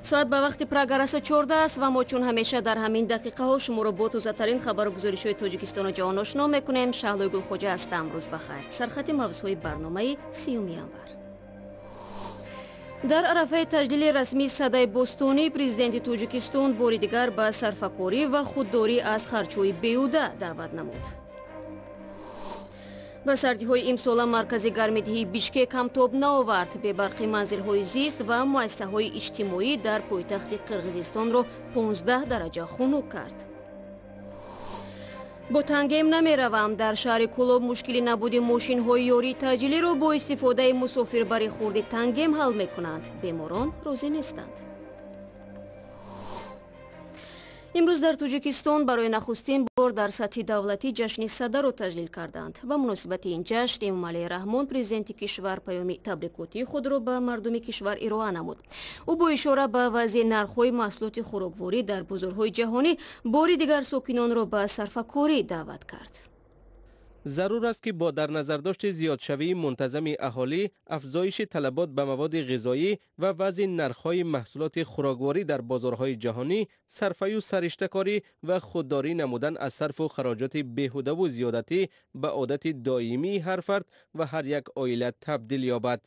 Соат ба вақти Прага расо 14 аст ва мо чун ҳамеша дар ҳамин дақиқаҳо шуморо бо тозатарин хабару гузоришҳои Тоҷикистону ҷаҳон ошно мекунем. Шаҳлои Гулхоҷа ҳастам. Рӯз бахайр. Сархати мавзӯъҳои барномаи 30 январ. Дар арафаи таҷлили расмии Садаи бостонӣ президенти Тоҷикистон бори дигар ба сарфакорӣ ва худдорӣ аз харҷҳои беҳуда даъват намуд. Ба сардиҳои имсола маркази гармидиҳии Бишкек ҳам тоб наовард. Бебарқи манзилҳои зист ва муассисаҳои иҷтимоӣ дар пойтахти Қирғизистонро 15 дараҷа хунук кард. Бо тангем намеравам. Дар шаҳри Кӯлоб мушкили набуди мошинҳои ёрии таъҷилиро бо истифодаи мусофирбари хурди тангем ҳал мекунанд. Беморон розӣ нестанд. Имрӯз дар Тоҷикистон барои нахустин бор дар сатҳи давлатӣ ҷашни Садаро таҷлил карданд. Ба муносибати ин ҷашн Эмомалӣ Раҳмон, президенти кишвар, паёми табрикотии худро ба мардуми кишвар ироа намуд. Ӯ бо ишора ба вазъи нархҳои маҳсулоти хӯрокворӣ дар бозорҳои ҷаҳонӣ бори дигар сокинонро ба сарфакорӣ даъват кард. Зарур аст, ки бо дар назардошти зиёдшавии мунтазами аҳолӣ, афзоиши талабот ба маводи ғизоӣ ва вазъи нархҳои маҳсулоти хӯрокворӣ дар бозорҳои ҷаҳонӣ, сарфаю сариштакорӣ ва худдорӣ намудан аз сарфу хароҷоти беҳудаву зиёдатӣ ба одати доимии ҳар фард ва ҳар як оила табдил ёбад.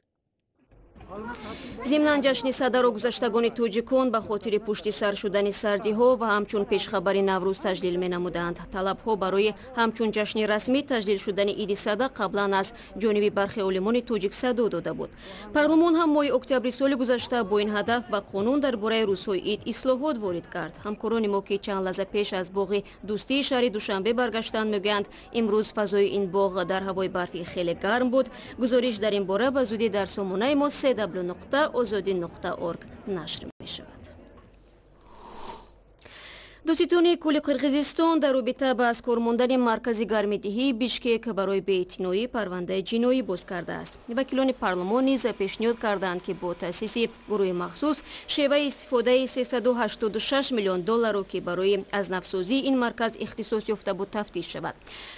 Зимнан ҷашни Садаро гузаштагони тоҷикон ба хотири пушти сар шудани сардиҳо ва ҳамчун пешхабари Наврӯз таҷлил менамуданд. Талабҳо барои ҳамчун ҷашни расмӣ таҷлил шудани Иди Сада қаблан аз ҷониби бархе олимони тоҷик садо дода буд. Парлумон ҳам моҳи октябри соли гузашта бо ин ҳадаф ба қонун дар бораи рӯзҳои ид ислоҳот ворид кард. Ҳамкорони мо, ки чанд лаҳза пеш аз боғи дӯстии шаҳри Душанбе баргаштанд, мегӯянд, имрӯз фазои ин боғ дар ҳавои барфӣ хеле гарм буд. Гузориш дар ин бора ба зудӣ дар сомонаи мо www.ozodi.org нашр мешавад. Дӯститони кӯли Қирғизистон дар робита ба аз кор мондани маркази гармидиҳии Бишкек барои беэътиноӣ парвандаи ҷиноӣ боз кардааст. Вакилони парлумон низ пешниҳод карданд, ки бо таъсиси гурӯҳи махсус шеваи истифодаи 386 миллион долларро, ки барои аз навсозии ин марказ ихтисос ёфта буд, тафтиш шавад.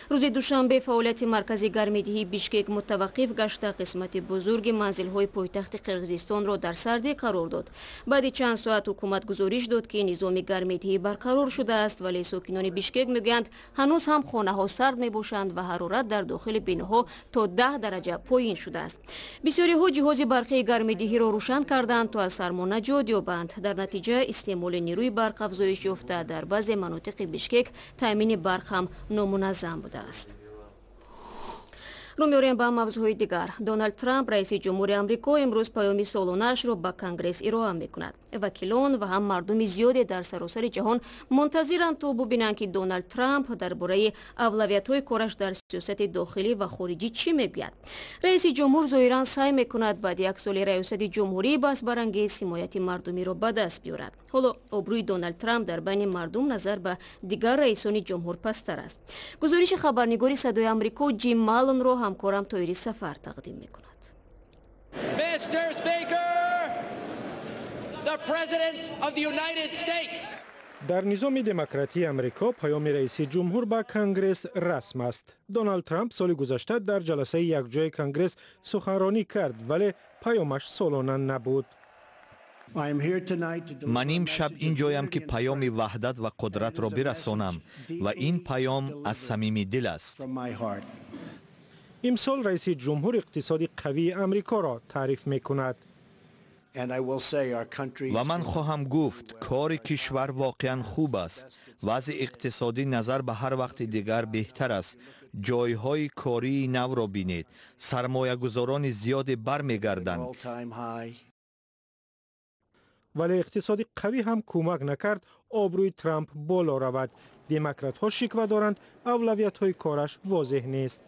Рӯзи душанбе фаъолияти маркази гармидиҳии Бишкек мутаваққиф гашта, қисмати бузурги манзилҳои пойтахти Қирғизистонро дар сардӣ қарор дод. Баъди чанд соат ҳукумат гузориш дод, ки низоми гармидиҳӣ барқарор шудааст, вале сокинони Бишкек мегӯянд, ҳанӯз ҳам хонаҳо сард мебошанд ва ҳарорат дар дохили биноҳо то 10 дараҷа поин шудааст. Бисёриҳо ҷиҳози барқии гармидиҳиро рӯшан карданд, то аз сармо наҷот ёбанд. Дар натиҷа истеъмоли нерӯи барқ афзоиш ёфта, дар баъзе манотиқи Бишкек таъмини барқ ҳам номуназзам будааст. Рӯ меорем ба мавзӯъҳои дигар. Доналд Трамп, раиси ҷумҳури Амрико, имрӯз паёми солонаашро ба Конгресс ироа мекунад. Вакилон ва ҳам мардуми зиёде дар саросари ҷаҳон мунтазиранд, то бубинанд, ки Доналд Трамп дар бораи авлавиятҳои кораш дар сиёсати дохилӣ ва хориҷӣ чӣ мегӯяд. Раиси ҷумҳур зоҳиран саъй мекунад баъди як соли раёсати ҷумҳурӣ баҳсбарангез ҳимояти мардумиро ба даст биёрад. Ҳоло обрӯи Доналд Трамп дар байни мардум назар ба дигар раисони ҷумҳур пасттар аст. Гузориши хабарнигори Садои Амрико Ҷим Малонро ҳамкорам Тоири Сафар тақдим мекунад. Mr. Speaker, the President of the United States. Дар низоми демократии Амрико паёми раиси ҷумҳур ба Конгресс расм аст. Доналд Трамп соли гузашта дар ҷаласаи якҷояи Конгресс суханронӣ кард, вале паёмаш солона набуд. Ман имшаб ин ҷоям, ки паёми ваҳдат ва қудратро бирасонам, ва ин паём аз самими дил аст. Имсол раиси ҷумҳур иқтисоди қавии Амрикоро таъриф мекунад. Ва ман хоҳам гуфт, кори кишвар воқеан хуб аст. Вазъи иқтисодӣ назар ба ҳар вақти дигар беҳтар аст. Ҷойҳои кории навро бинед, сармоягузорони зиёде бармегарданд. Вале иқтисоди қавӣ ҳам кӯмак накард обрӯи Трамп боло равад. Демократҳо шиква доранд, авлавиятҳои кораш возеҳ нест.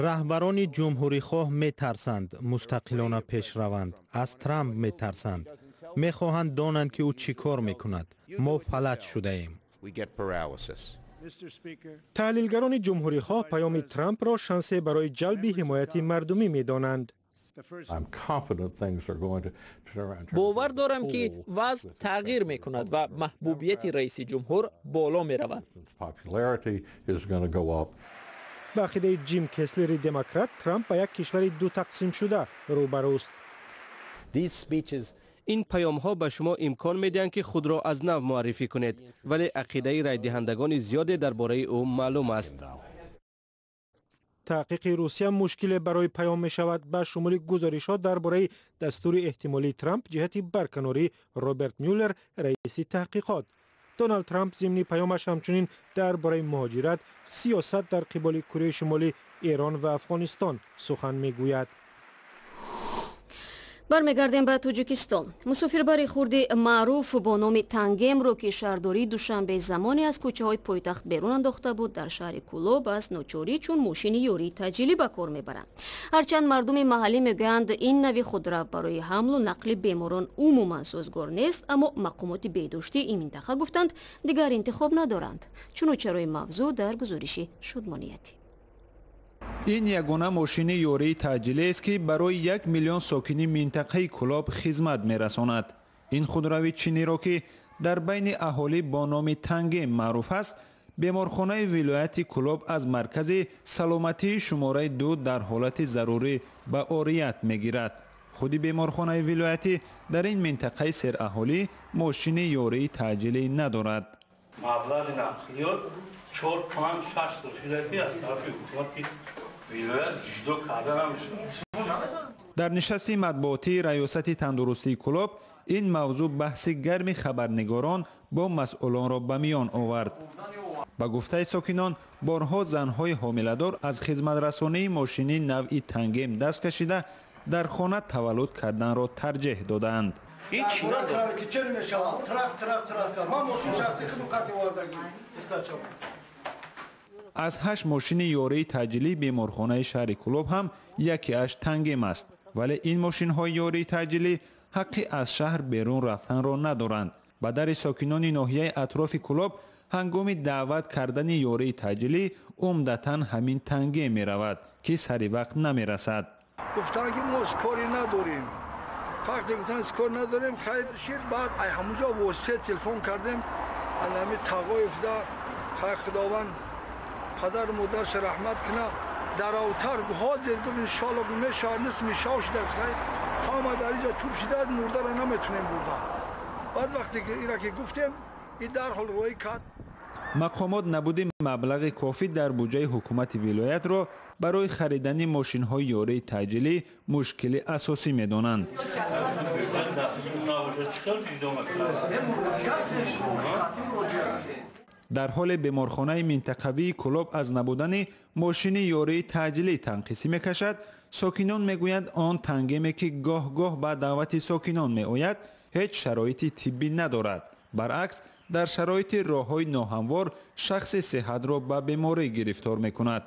Раҳбарони ҷумҳурихоҳ метарсанд мустақилона пеш раванд, аз Трамп метарсанд, мехоҳанд донанд, ки ӯ чӣ кор мекунад. Мо фалаҷ шудаем. Таҳлилгарони ҷумҳурихоҳ паёми Трампро шансе барои ҷалби ҳимояти мардумӣ медонанд. Бовар дорам, ки вазъ тағйир мекунад ва маҳбубияти раиси ҷумҳур боло меравад. Ба ақидаи Ҷим Кеслери демократ, Трамп ба як кишвари дутақсимшуда рӯбарӯст. Ин паёмҳо ба шумо имкон медиҳанд, ки худро аз нав муаррифӣ кунед, вале ақидаи райдиҳандагони зиёде дар бораи ӯ маълум аст. Таҳқиқи Русия мушкиле барои паём мешавад, ба шумули гузоришҳо дар бораи дастури эҳтимолии Трамп ҷиҳати барканории Роберт Мюллер, раиси таҳқиқот. Доналд Трамп зимни паёмаш ҳамчунин дар бораи муҳоҷират, сиёсат дар қиболи Кореяи Шимолӣ, Эрон ва Афғонистон сухан мегӯяд. Бармегардем ба Тоҷикистон. Мусофирбари хурди маъруф бо номи Тангемро, ки шаҳрдории Душанбе замоне аз кӯчаҳои пойтахт берун андохта буд, дар шаҳри Кӯлоб аз ночорӣ чун мошини ёрии таъҷилӣ ба кор мебаранд. Ҳарчанд мардуми маҳаллӣ мегӯянд, ин нави худрав барои ҳамлу нақли беморон умуман созгор нест, аммо мақомоти беҳдоштии ин минтақа гуфтанд, дигар интихоб надоранд. Чуну чарои мавзӯъ дар гузориши Шудмониятӣ. Ин ягона мошини ёрии таъҷилиест, ки барои 1 миллион сокини минтақаи Кӯлоб хизмат мерасонад. Ин худрави чиниро, ки дар байни аҳолӣ бо номи Тангем маъруф аст, беморхонаи вилояти Кӯлоб аз маркази саломатии шумораи 2 дар ҳолати зарурӣ ба орият мегирад. Худи беморхонаи вилоятӣ дар ин минтақаи сераҳолӣ мошини ёрии таъҷилӣ надорад. Маблағи нақлиёт 4, 5, 6 сол шуда, ки аз тарафи ҳукумати вилоят ҷудо карда намешавад. Дар нишасти матбуотии раёсати тандурустии Кӯлоб ин мавзӯъ баҳси гарми хабарнигорон бо масъулонро ба миён овард. Ба гуфтаи сокинон, борҳо занҳои ҳомиладор аз хизматрасонии мошини навъи Тангем даст кашида, дар хона таваллуд карданро тарҷеҳ додаанд. Ҳеҷ надорад. Чӣ мешавад? Трак, трак, трак. Ман мошин шахси худам қати овардагӣ. Аз ҳашт мошини ёрии таъҷилии беморхонаи шаҳри Кӯлоб ҳам якеаш Тангем аст, вале ин мошинҳои ёрии таъҷилӣ ҳаққи аз шаҳр берун рафтанро надоранд. Ба дари сокинони ноҳияи атрофи Кӯлоб ҳангоми даъват кардани ёрии таъҷилӣ умдатан ҳамин Тангем меравад, ки сари вақт намерасад. Гуфтанд, ки мо скорый надорем. Вақте гуфтанд, скорый надорем, хайр шид. Баъд ай ҳамунҷо восита телефон кардем, анами Тағоевда. Хай, Худованд падару модарша раҳмат куна, даравтар ҳозир гуфт, иншоалло мешавад. Нисми шав шудааст, хай, ҳама дар инҷо чӯб шудааст, мурдара наметунем бурдан. Баъд вақте ки ира ки гуфтем, и дарҳол роҳӣ кард. Мақомот набуди маблағи кофӣ дар буҷаи ҳукумати вилоятро барои харидани мошинҳои ёрии таъҷилӣ мушкили асосӣ медонанд. Набошад, чӣ хел ҷудо мекунад? Дар ҳоле беморхонаи минтақавии Кӯлоб аз набудани мошини ёрии таъҷилӣ танқисӣ мекашад, сокинон мегӯянд, он Тангеме, ки гоҳ-гоҳ ба даъвати сокинон меояд, ҳеҷ шароити тиббӣ надорад. Баръакс, дар шароити роҳҳои ноҳамвор шахси сеҳатро ба беморӣ гирифтор мекунад.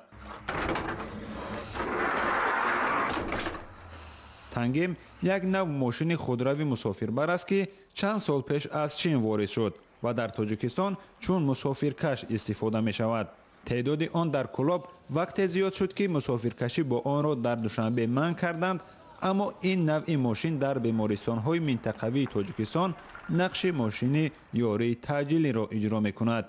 Тангем як нав мошини худрави мусофирбар аст, ки чанд сол пеш аз Чин ворид шуд ва дар Тоҷикистон чун мусофиркаш истифода мешавад. Теъдоди он дар Кӯлоб вақте зиёд шуд, ки мусофиркашӣ бо онро дар Душанбе манъ карданд, аммо ин навъи мошин дар бемористонҳои минтақавии Тоҷикистон нақши мошини ёрии таъҷилиро иҷро мекунад.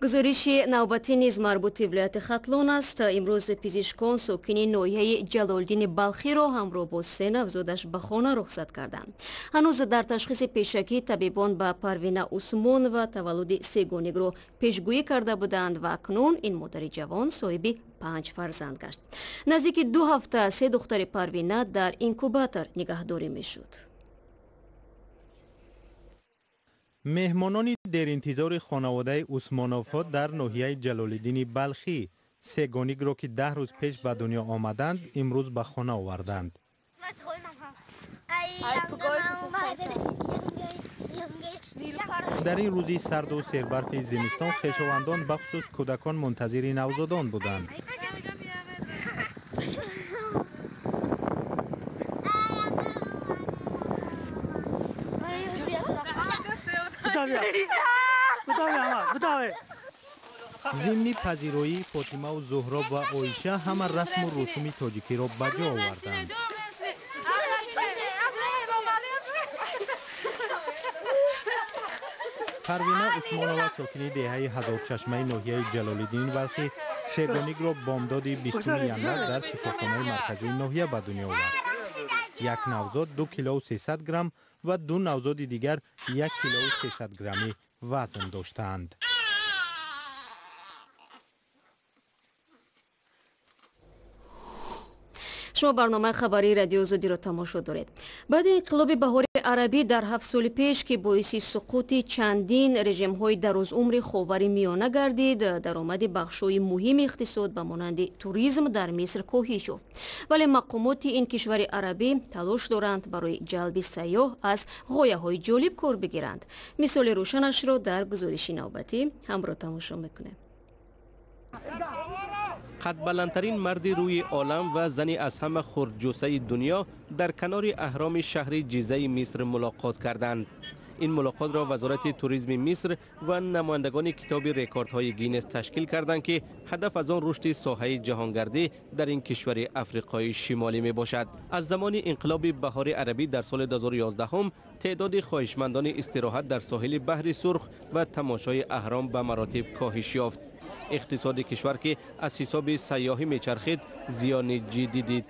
Гузориши навбатӣ низ марбути вилояти Хатлон аст. Имрӯз пизишкон сокини ноҳияи Ҷалолиддини Балхиро ҳамроҳ бо се навзодаш ба хона рухсат карданд. Ҳанӯз дар ташхиси пешакӣ табибон ба Парвина Усмонова таваллуди сегонигро пешгӯӣ карда буданд ва акнун ин модари ҷавон соҳиби панҷ фарзанд гашт. Наздики 2 ҳафта се духтари Парвина дар инкубатор нигаҳдорӣ мешуд. Меҳмонони деринтизори хонаводаи Усмоновҳо дар ноҳияи Ҷалолиддини Балхӣ сегонигро, ки 10 рӯз пеш ба дунё омаданд, имрӯз ба хона оварданд. Дар ин рӯзи сарду сербарфи зимистон хешовандон, бахусус кӯдакон, мунтазири навзодон буданд. Зимни пазироӣ Фотимаву Зуҳроб ва Оиша ҳама расму русуми тоҷикиро ба ҷо оварданд. Парвина Усмонова, сокини деҳаи Ҳазорчашмаи ноҳияи Ҷалолиддини Балхӣ, сегонигро бомдоди 20 январ дар шифохонаи марказии ноҳия ба дунё овард. Як навзод 2 килову 300 грамм ва ду навзоди дигар 1 килову 300 граммӣ вазн доштаанд. Шумо барномаи хабарии Радиои Озодиро тамошо доред. Баъди инқилоби баҳори арабӣ дар 7 соли пеш, ки боиси суқути чандин режимҳои дарозумри Ховари Миёна гардид, даромади бахшҳои муҳими иқтисод ба монанди туризм дар Миср коҳиш ёфт. Вале мақомоти ин кишвари арабӣ талош доранд барои ҷалби сайёҳ аз ғояҳои ҷолиб кор бигиранд. Мисоли рӯшанашро дар гузориши навбатӣ ҳамроҳ тамошо мекунем. Қадбаландтарин марди рӯи олам ва зани аз ҳама хурдҷусаи дунё дар канори аҳроми шаҳри Ҷизаи Миср мулоқот карданд. Ин мулоқотро Вазорати туризми Миср ва намояндагони китоби рекордҳои Гиннес ташкил карданд, ки ҳадаф аз он рушди соҳаи ҷаҳонгардӣ дар ин кишвари Африқои Шимолӣ мебошад. Аз замони инқилоби баҳори арабӣ дар соли 2011 теъдоди хоҳишмандони истироҳат дар соҳили баҳри Сурх ва тамошои аҳром ба маротиб коҳиш ёфт. Иқтисоди кишвар, ки аз ҳисоби сайёҳӣ мечархид, зиёни ҷиддӣ дид.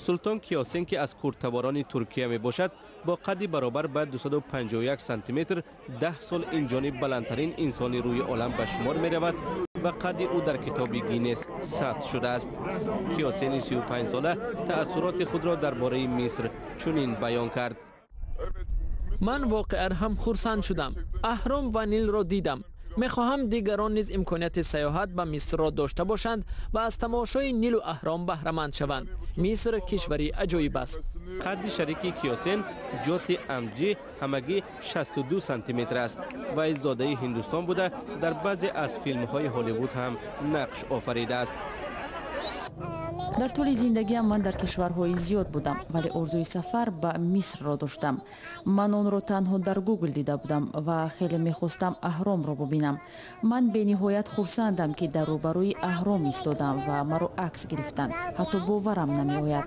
Султон Киосен, ки аз курдтаборони Туркия мебошад, бо қадди баробар ба 251 сантиметр 10 сол инҷониб баландтарин инсони рӯи олам ба шумор меравад ва қадди ӯ дар китоби Гиннес сабт шудааст. Киосени 35 сола таассуроти худро дар бораи Миср чунин баён кард: Ман воқеан ҳам хурсанд шудам. Аҳром ва Нилро дидам. Мехоҳам дигарон низ имконияти сайёҳат ба Мисрро дошта бошанд ва аз тамошои Нилу аҳром баҳраманд шаванд. Миср кишвари аҷоиб аст. Қадди шарики Киосен Ҷоти Амҷи ҳамагӣ 62 сантиметр аст. Вай зодаи Ҳиндустон буда, дар баъзе аз филмҳои Ҳолливуд ҳам нақш офаридааст. Дар тӯли зиндагиам ман дар кишварҳои зиёд будам, вале орзуи сафар ба Мисрро доштам. Ман онро танҳо дар Гугл дида будам ва хеле мехостам аҳромро бубинам. Ман бениҳоят хурсандам, ки дар рӯбарӯи аҳром истодам ва маро акс гирифтанд. Ҳатто боварам намеояд.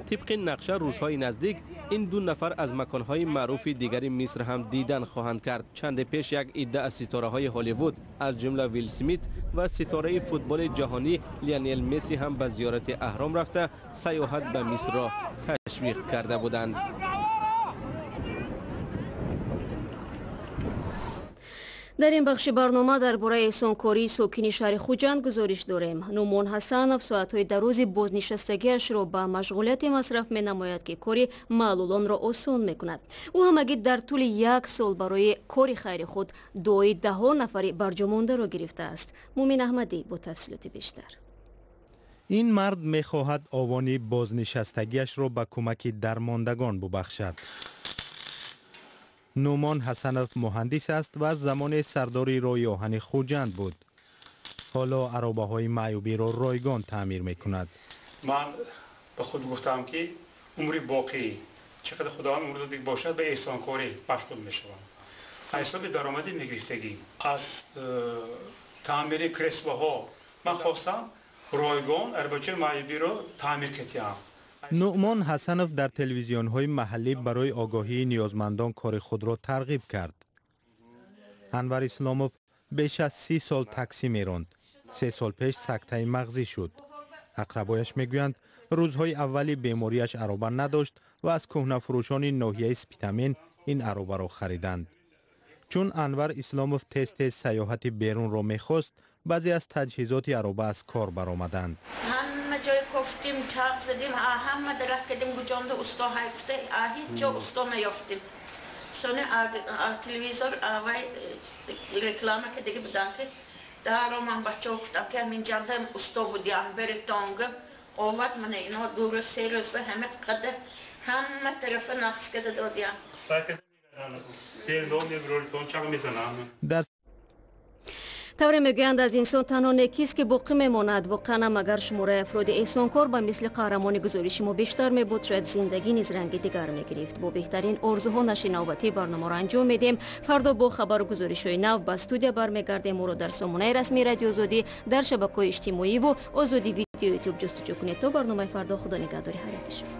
Тибқи нақша, рӯзҳои наздик ин ду нафар аз маконҳои маъруфи дигари Миср ҳам дидан хоҳанд кард. Чанде пеш як идда аз ситораҳои Ҳолливуд, аз ҷумла Вилл Смит ва ситораи футболи ҷаҳонӣ Лионел Месси ҳам ба зиёрати аҳром рафта, сайёҳат ба Мисрро ташвиқ карда буданд. Дар ин бахши барнома дар бораи эҳсонкории сокини шаҳри Хуҷанд гузориш дорем. Нумон Ҳасанов соатҳои дарози бознишастагиашро ба машғулияте масраф менамояд, ки кори маълулонро осон мекунад. Ӯ ҳамагӣ дар тӯли як сол барои кори хайри худ дуои даҳо нафари барҷомондаро гирифтааст. Мумин Аҳмадӣ бо тафсилоти бештар. Ин мард мехоҳад овони бознишастагиашро ба кӯмаки дармондагон бубахшад. Нумон Ҳасанов муҳандис аст ва замоне сардори роҳи оҳани Хуҷанд буд. Ҳоло аробаҳои маъюбиро ройгон таъмир мекунад. Ман ба худ гуфтам, ки умри боқӣ чӣ қадар Худованд умр дода бошад, ба эҳсонкорӣ машғул мешавам. Аз ҳисоби даромади мегирифтагӣ аз таъмири креслоҳо ман хостам ройгон арбачаи маъюбиро таъмир кардам. Нуъмон Ҳасанов дар телевизионҳои маҳаллӣ барои огоҳии ниёзмандон кори худро тарғиб кард. Анвар Исломов беш аз 30 сол таксӣ меронд. 3 сол пеш сактаи мағзӣ шуд. Ақрабояш мегӯянд, рӯзҳои аввали бемориаш ароба надошт ва аз кӯҳнафурӯшони ноҳияи Спитамен ин аробаро хариданд. Чун Анвар Исломов тез-тез сайёҳати берунро мехост, баъзе аз таҷҳизоти ароба аз кор баромаданд. Ҳама ҷой кофтим, чарх задим, ҳама дарахт кардим, гуҷонда усто ҳайфта, ҳеҷ ҷо усто наёфтим. Сони телевизор вай реклама кардагӣ будам, ки даро ман бачаҳо гуфтам, ки ҳаминҷанда усто будиам, беритонга овард мана ино 2 рӯз, 3 рӯз ба ҳама қадар ҳама тарафа нақс карда додиам. Дар Тавре мегӯянд, аз инсон танҳо некист, ки боқӣ мемонад. Воқеан ҳам агар шумораи афроди эҳсонкор ба мисли қаҳрамони гузориши мо бештар мебуд, шояд зиндагӣ низ ранги дигар мегирифт. Бо беҳтарин орзуҳо нашри навбатии барномаро анҷом медиҳем. Фардо бо хабару гузоришҳои нав ба студия бармегардем. Моро дар сомонаи расмии Радио Озодӣ, дар шабакаҳои иҷтимоиву Озодӣ Видео, Ютуб ҷустуҷӯ кунед. То барномаи фардо, Худо нигаҳдори ҳар яки шумо.